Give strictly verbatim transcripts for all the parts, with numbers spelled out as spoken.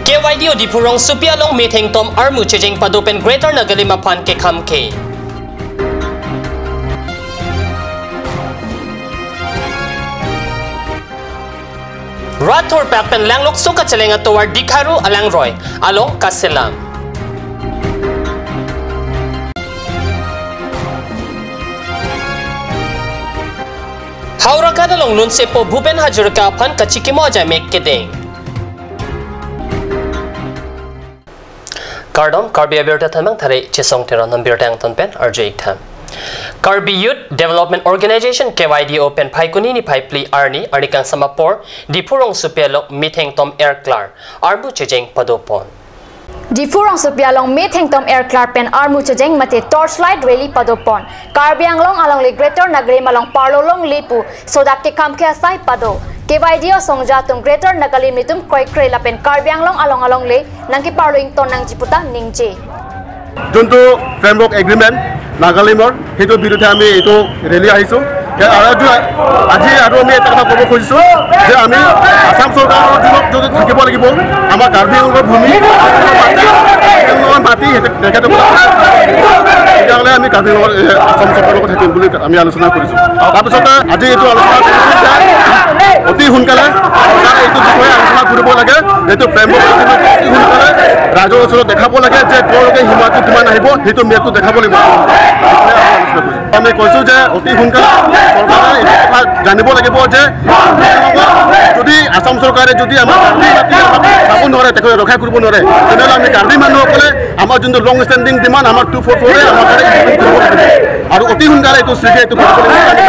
K Y D O Diphu rongsopi along methengtom armu chejeng pado pen Greater Nagalim aphan kekhamkhe. Rat thurpak pen langlokso kacheleng atovar Dikharu alangroi along kaselam. Howraghat along lunsepo Bhupen Hazarika aphan kachikimo ajaimek kedeng. Kardom, Karbi Abirta Thanbang Thare Chesong Teron, non birta angton pen arju ik tha. Karbi Youth Development Organization, K Y D O pen Phaikuni niphai phli arni, arni kangsam apor, Diphu rongsopi along methengtom erklar armu chejeng padopon. Diphu rongsopi along methengtom erklar pen armu chejeng mate torchlight rally padopon. Karbi Anglong alongle Greater Nagalim along parlolongle pu sodak kekhamkhe asai pado. K Y D O songja atum Greater Nagalim netum kroikre lapen Karbi Anglong along alongle nangkeparlo ington nangji puta ningje. যোনটো framework agreement নাগালেণ্ডৰ, সেইটো বিৰুদ্ধে আমি এইটো ৰেলী আহিছোঁ। ইয়াৰ আৰু এজন আজি আৰু আমি এটা কথা ক'ব খুজিছোঁ যে আমি আছাম চৰকাৰৰ অধীনত যদি থাকিব লাগিব, আমাৰ কাৰ্বি আংলঙৰ ভূমি, কাৰ্বি আংলঙৰ মাটি, সেইটো তেখেতসকলে তেতিয়াহ'লে আমি কাৰ্বি আংলঙৰ, এ, আছাম চৰকাৰৰ লগত থাকিম বুলি আমি আলোচনা কৰিছোঁ। তাৰপিছতে আজি এইটো আলোচনা কৰিছোঁ যে অতি সোনকালে চৰকাৰে এইটো বিষয়ে আলোচনা কৰিব লাগে, এইটো ফ্ৰেমৱৰ্ক এগ্ৰিমেণ্ট অতি সোনকালে ৰাইজৰ ওচৰত দেখাব লাগে যে তেওঁলোকে সীমাটো কিমান আহিব, সেইটো মেপটো দেখাব লাগিব। আমি কৈছোঁ যে অতি সোনকালে চৰকাৰে এইটো কথা জানিব লাগিব যে যদি আছাম চৰকাৰে যদি আমাৰ কাৰ্বি মাটি আমাক চাব নোৱাৰে, তেখেতে ৰক্ষা কৰিব নোৱাৰে, তেনেহ'লে আমি কাৰ্বি মানুহসকলে আমাৰ যোনটো লং ষ্টেণ্ডিং ডিমাণ্ড, আমাৰ টু ফ'ৰ ফ'ৰে আমাৰ কাৰণে ইমপ্লিমেণ্ট কৰিব লাগিব। আৰু অতি সোনকালে এইটো চিগে এইটো কৰিব লাগিব।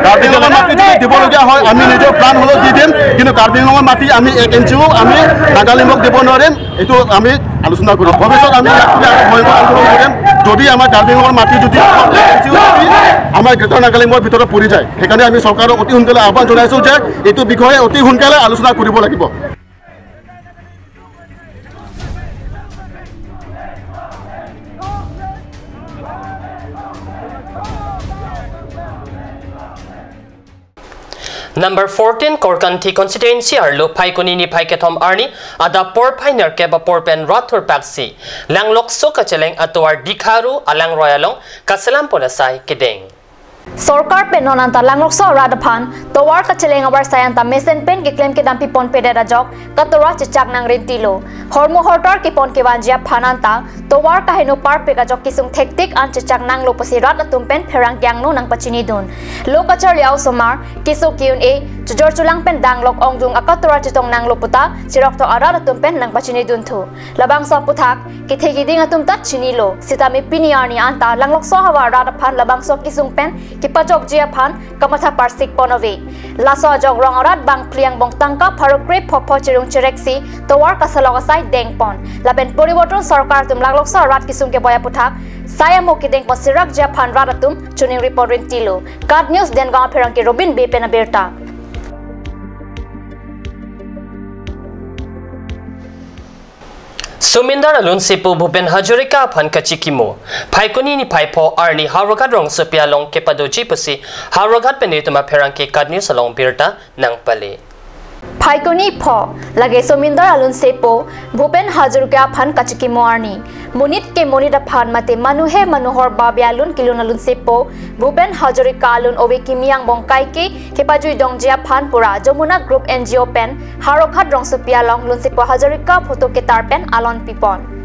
কাৰ্বি আংলঙৰ মাটি যদি দিবলগীয়া হয়, আমি নিজৰ প্ৰাণ হ'লেও দি দিম, কিন্তু কাৰ্বি আংলঙৰ মাটি আমি এক ইঞ্চিও আমি নাগালেণ্ডক দিব নোৱাৰিম। এইটো আমি আলোচনা কৰিম। ভৱিষ্যত আমি ইয়াত তুলি আৰু ভয়ংকৰ আন্দোলন কৰিম, যদি আমাৰ কাৰ্বি আংলঙৰ মাটি যদি এক ইঞ্চিও যদি আমাৰ গ্ৰেটাৰ নাগালেণ্ডৰ ভিতৰত পৰি যায়। সেইকাৰণে আমি চৰকাৰক অতি সোনকালে আহ্বান জনাইছোঁ যে এইটো বিষয়ে অতি সোনকালে আলোচনা কৰিব লাগিব। Number fourteen Korkanthi constituency arlo Phaikuni niphai kethom arni adap porphai nerkep apor pen rat thurpaksi langlokso kacheleng atovar Dikharu alangroi along kaselam pon asai kedeng. Sorkar pen non anta langlokso arat aphan tovar kacheleng avarsai anta mesen pen keklem kedampi ponpedet ajok katora chechak nangrintilo. Hormu hortar kepon kevanji aphan anta tovar kaheno parpik ajok kesung thektik an chechak nanglo pusi rat atum pen pherangke angno nangpachinidun. Lo kacharli a-osomar, keso ke-un-e, chojor cholang pen danglok ongdung akatora chetong nanglo puta cheroktok arat atum pen nangpachinidun thu. Labangso aputhak kethe keding atum ta chinilo. Sitame pini arni anta langlokso ahavar arat aphan labangso kesung pen kepajokji aphan kamatha parsik pon ave. Laso ajok rong arat bang phli angbong tangka pharo kre phopho cherung chereksi tovar kasalok asai dengpon. Lapen poriborton sorkar atum langlokso arat kesung keboi aputhak sai amo kedengpon sirakji aphan rat atum choningri pon rintilo. KAT News Dengaon apherangke Robin Bey pen abirta. Somindar alunsepo Bhupen Hazarika aphan kachikimo. Phaikuni niphai pho arni Howraghat rongsopi along kepadoji pusi Howraghat pen netum apherangke KAT News along birta nangpale. Phaikuni pho, lake Somindar alunsepo Bhupen Hazarika aphan kachikimo arni. Monit ke monit aphan mate manu he manuhor babe alun kelun alunsepo Bhupen Hazarika alun ove kimi angbong kaike kepajui dongji aphan pura Jamuna Group N G O pen Howraghat rongsopi along lunsepo Hazarika photo ketar pen alon pipon.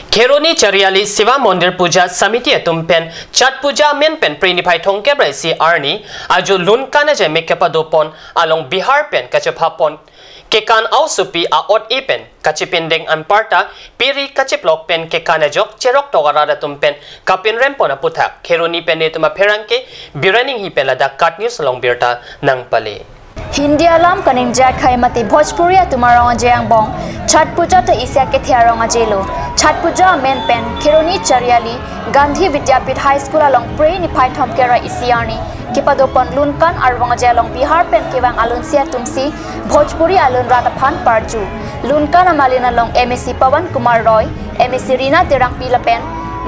Kheroni Chariali Shiva Mandir Puja Samiti atum pen Chhath Puja amen pen Phre niphai thomkep ra isi arni ajo lunkan ajaimek kepadopon along Bihar pen kachephapon kekan a-osopi a-ot-e pen kachepindeng anparta piri kacheplok pen kekan ajok cheroktok arat atum pen kapinrempon aputhak Kheroni pen netum apherangke Biren Enghi pen ladak KAT News along birta nangpale. Hindi alam kaningje akhei mate Bhojpuri atum arong aje angbong Chhath Puja ta isi akethe arong ajelo. Chhath Puja amen pen Kheroni Chariali Gandhi Vidyapith High School along Phre niphai thomkep ra isi arni kepadopon lunkan arong aje along Bihar pen kevang alunsi atumsi Bhojpuri alun rat aphan parju. Lunkan amalin along M A C Pawan Kumar Roy, M A C Rina Terangpi lapen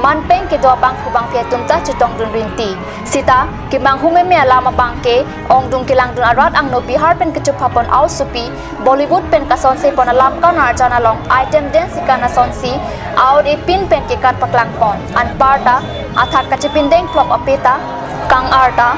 Manpeng kedo abangphu bangphi atum ta chetongdun rinti. Sita kemanghu meme alam abangke ongdung kelangdun arat angno Bihar pen kechupha pon aosopi Bollywood pen kasonse pon alam kan arjan along item dance kekan asonsi aut epin pen kekan paklang pon. Anparta athak kachepindeng plok apeta kang arta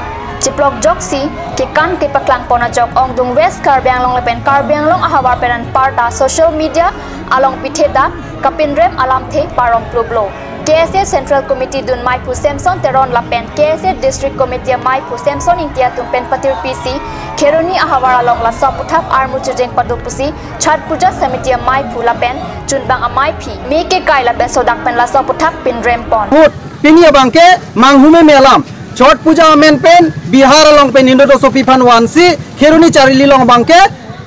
chiplok joksi kekan kepaklang pon ajok ongdung West Karbi Anglong lapen Karbi Anglong ahavar pen anparta social media along pithe dak kapinrem alamthe parom plublo. K S A Central Committee dun maiphu Samson Teron lapen K S A District Committee maiphu Samson Ingti atum pen patirpisi Kheroni ahavar along laso aputhak armu chujeng pado pusi Chhat Puja Samiti maiphu lapen chunbang amaiphi me kekai lapen sodak pen laso aputhak pinrem pon. Hut, pini abangke manghu meme alam. Chhat Puja amen pen Bihar along pen inut aosopi aphan vansi Kheroni charli along abangke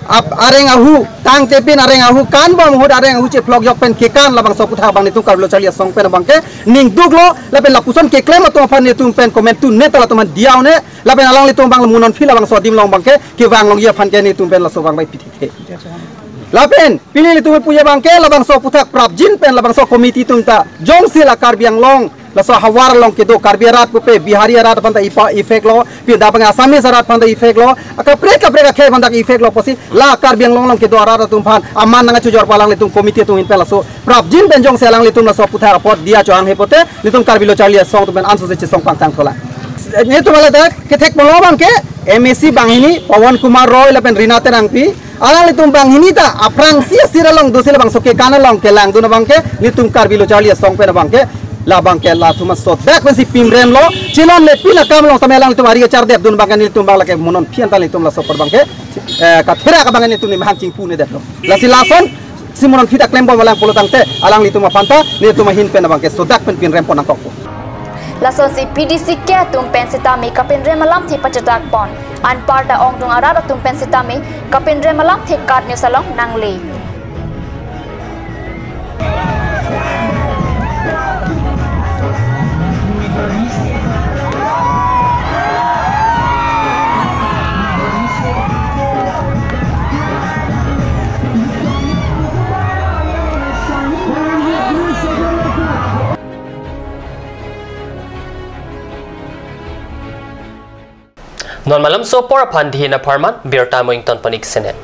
ap areng ahu tangte pin areng ahu kan bom ahut areng ahu cheplok jok pen kekan labangso aputhak abang netum Karbi Lo Charli Asong pen abangke ningduklo lapen lapuson keklem atum aphan netum pen comment tu neta latum aphan diya un-e lapen alanglitum abang mo non phi labangso adim along abangke kevang longji aphan ke netum pen laso abang bai pithe. Lapen pini netum puji abangke labangso aputhak prapjin pen labangso committee atum ta jongsi la Karbi Anglong laso ahavar along kedo Karbi arat pupe Bihari arat aphan ta ipa effect lo, pin dak abang Assamese arat aphan ta effect lo, akaprek kaprek akhei aphan ta effect lo pusi la Karbi Anglong along kedo arat atum aphan aman nangchojor pu alanglitum committee atum ahin pen laso prapjin pen jongsi alanglitum laso aputhak apot diya chohang he pote netum Karbi Lo Charli Asong atum pen ansose chesong pangthang tholang. Netum ala dak kethek pon lo abangke M A C banghini Pawan Kumar Roy lapen Rina Terangpi, alanglitum banghini ta aphrangsi asir along dosi labangso kekan along kelangdun abangke netum Karbi Lo Charli Asong pen abangke labangke latum asodak pensi pinrem lo, chelongle pin akam along sampai alanglitum ari kachardep dun abangke netum abang lake mo non phi anta netum laso apor abangke eh, katherak abangke netum nemahang chingpu ne detlo. Lasi lason si mo non phi ta klem bom alang pulo tangte alanglitum aphan ta netum ahin pen abangke sodak pen pinrem pon nangkokpo. Lasonsi P D C K atum pen sitame kapinrem alamthe pachetak pon. Anparta ongdung arat atum pen sitame kapinrem alamthe KAT News along nangle. Non malomso apor aphan dihin apharman, birta mo ingtonpon ik sene.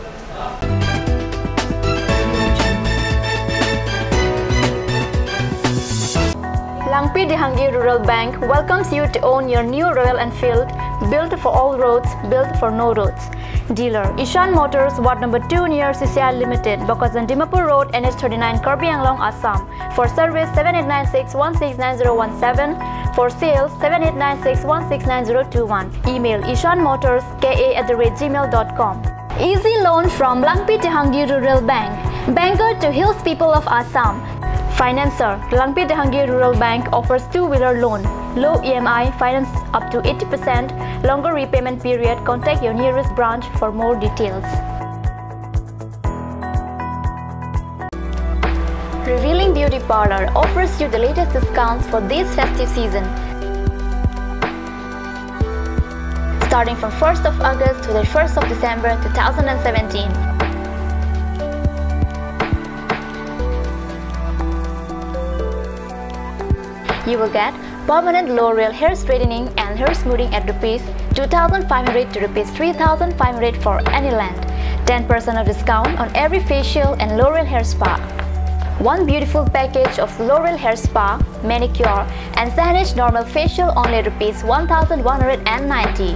Langpi Dehangi Rural Bank welcomes you to own your new Royal Enfield, built for all roads, built for no roads. Dealer, Ishan Motors, Ward number two near C C I Limited, Bokajan Dimapur Road, N H thirty-nine, Karbi Anglong, Assam. For service, seven eight nine six one six nine zero one seven. For sales, seven eight nine six one six nine zero two one. Email ishan motors K A at the rate gmail dot com. Easy loan from Langpi Dehangi Rural Bank. Banker to hills people of Assam. Financer, Langpi Dehangi Rural Bank offers two-wheeler loan. Low E M I, finance up to eighty percent, longer repayment period. Contact your nearest branch for more details. Revealing Beauty Parlor offers you the latest discounts for this festive season. Starting from first of August to the first of December two thousand seventeen. You will get permanent L'Oreal hair straightening and hair smoothing at rupees two thousand five hundred to rupees three thousand five hundred for any length. Ten percent of discount on every facial and L'Oreal hair spa. One beautiful package of L'Oreal hair spa, manicure, and Saneesh normal facial only rupees one thousand one hundred and ninety.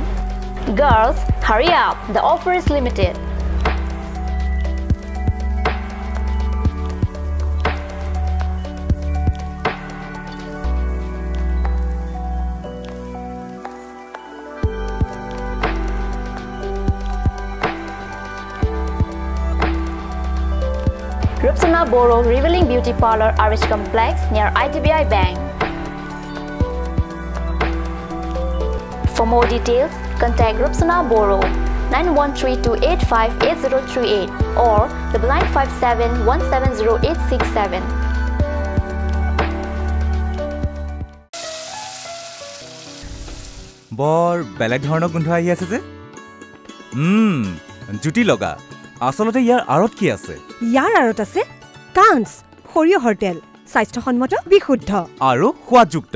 Girls, hurry up! The offer is limited. Rupsana Boro Revealing Beauty Parlor, R H Complex, near I D B I Bank. For more details, contact Rupsana Boro, nine one three two eight five eight zero three eight or double nine five seven one seven zero eight six seven. বৰ বেলেগ ধৰণৰ গোন্ধ আহি আছে যে। উম, জুতি লগা। আচলতে ইয়াৰ আঁৰত কি আছে? ইয়াৰ আঁৰত আছে কাঞ্চ, সৰিয়হৰ তেল, স্বাস্থ্যসন্মত, বিশুদ্ধ আৰু সোৱাদযুক্ত।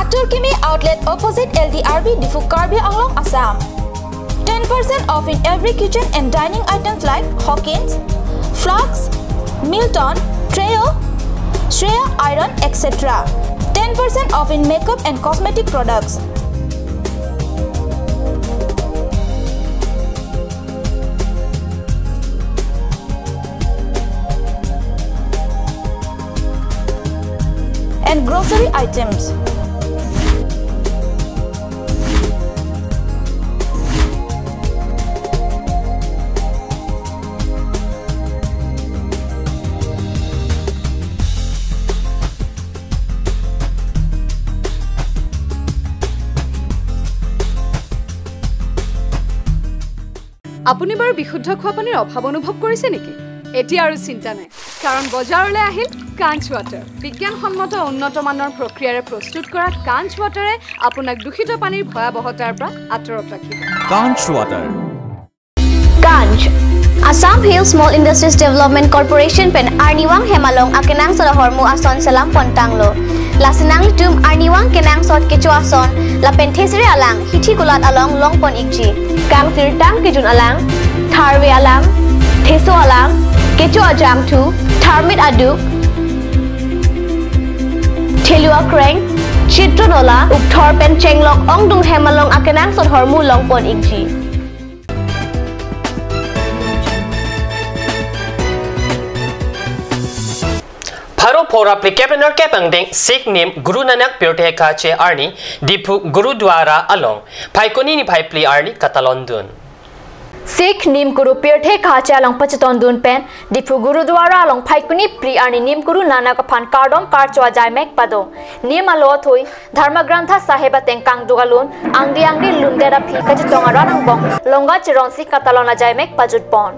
Atur Kimi Outlet, opposite L D R B, Diphu, Karbi Anglong, Assam. Ten percent off in every kitchen and dining items like Hawkins, flasks, Milton, Treo, Shreya iron, et cetera. Ten percent off in makeup and cosmetic products. And grocery items. আপুনি বাৰু বিশুদ্ধ খোৱা পানীৰ অভাৱ অনুভৱ কৰিছে নেকি? এতিয়া আৰু চিন্তা নাই, কাৰণ বজাৰলৈ আহিল কাঞ্চ ৱাটাৰ। বিজ্ঞানসন্মত উন্নত মানৰ প্ৰক্ৰিয়াৰে প্ৰস্তুত কৰা কাঞ্চ ৱাটাৰে আপোনাক দূষিত পানীৰ ভয়াৱহতাৰ পৰা আঁতৰত ৰাখিব। কাঞ্চ water. Kanch, Assam Hill Small Industries Development Corporation pen arnivang hem along akenangsot ahormu ason selam pontanglo. Lasi nanglitum arnivang kenangsot kecho ason lapen thesere alang hithi kulat along longpon ikji. Kangsirtang kejun alang, tharve alang, theso alang, kecho ajangthu, tharmit aduk, thelu akreng, chitro nola, ukthor pen chenglok ongdung hem along akenangsot ahormu longpon ikji. Pharo phra phlikep nerkep angdeng Sikh Nim Guru Nanak Pirthe Kache arni Diphu Gurudwara along Phaikuni niphai phli arni katalondun. Sikh Nim Guru Pirthe Kache along pachetondun pen Diphu Gurudwara along Phaikuni phli arni Nim Guru Nanak aphan kardom karcho ajaimek pado. Nim alo athui, Dharma Grantha Sahib ateng kangduk alun, angdi angdi lundet aphi kachetong arat angbong longga cheronsi katalon ajaimek pajutpon.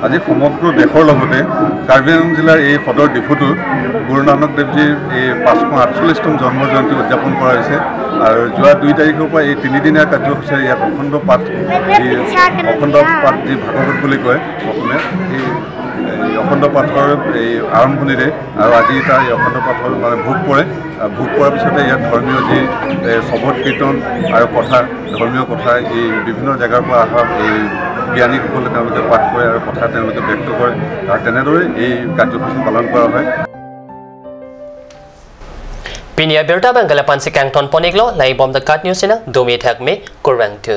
আজি সমগ্ৰ দেশৰ লগতে কাৰ্বি আংলং জিলাৰ এই সদৰ ডিফুতো গুৰু নানক দেৱজীৰ এই পাঁচশ আঠচল্লিছতম জন্ম জয়ন্তী উদযাপন কৰা হৈছে। আৰু যোৱা দুই তাৰিখৰ পৰা এই তিনিদিনীয়া কাৰ্যসূচীৰে ইয়াত অখণ্ড পাঠ, যি অখণ্ড পাঠ, যি ভাগৱত বুলি কয় অসমীয়াত, এই, এই অখণ্ড পাঠৰ এই আৰম্ভণিৰে আৰু আজি তাৰ এই অখণ্ড পাঠৰ মানে ভোগ পৰে। আৰু ভোগ পোৱাৰ পিছতে ইয়াত ধৰ্মীয় যি, এ, শৱদ কীৰ্তন আৰু কথা, ধৰ্মীয় কথা, এই বিভিন্ন জেগাৰ পৰা অহা এই জ্ঞানীসকলে তেওঁলোকে পাঠ কৰে আৰু কথা তেওঁলোকে ব্যক্ত কৰে। আৰু তেনেদৰে এই কাৰ্যসূচী পালন কৰা হয়। Pini abirta abang ke lapu-an si kangtonpon iklo, langdunbom The KAT News ena, domi thakme, kurvangthu.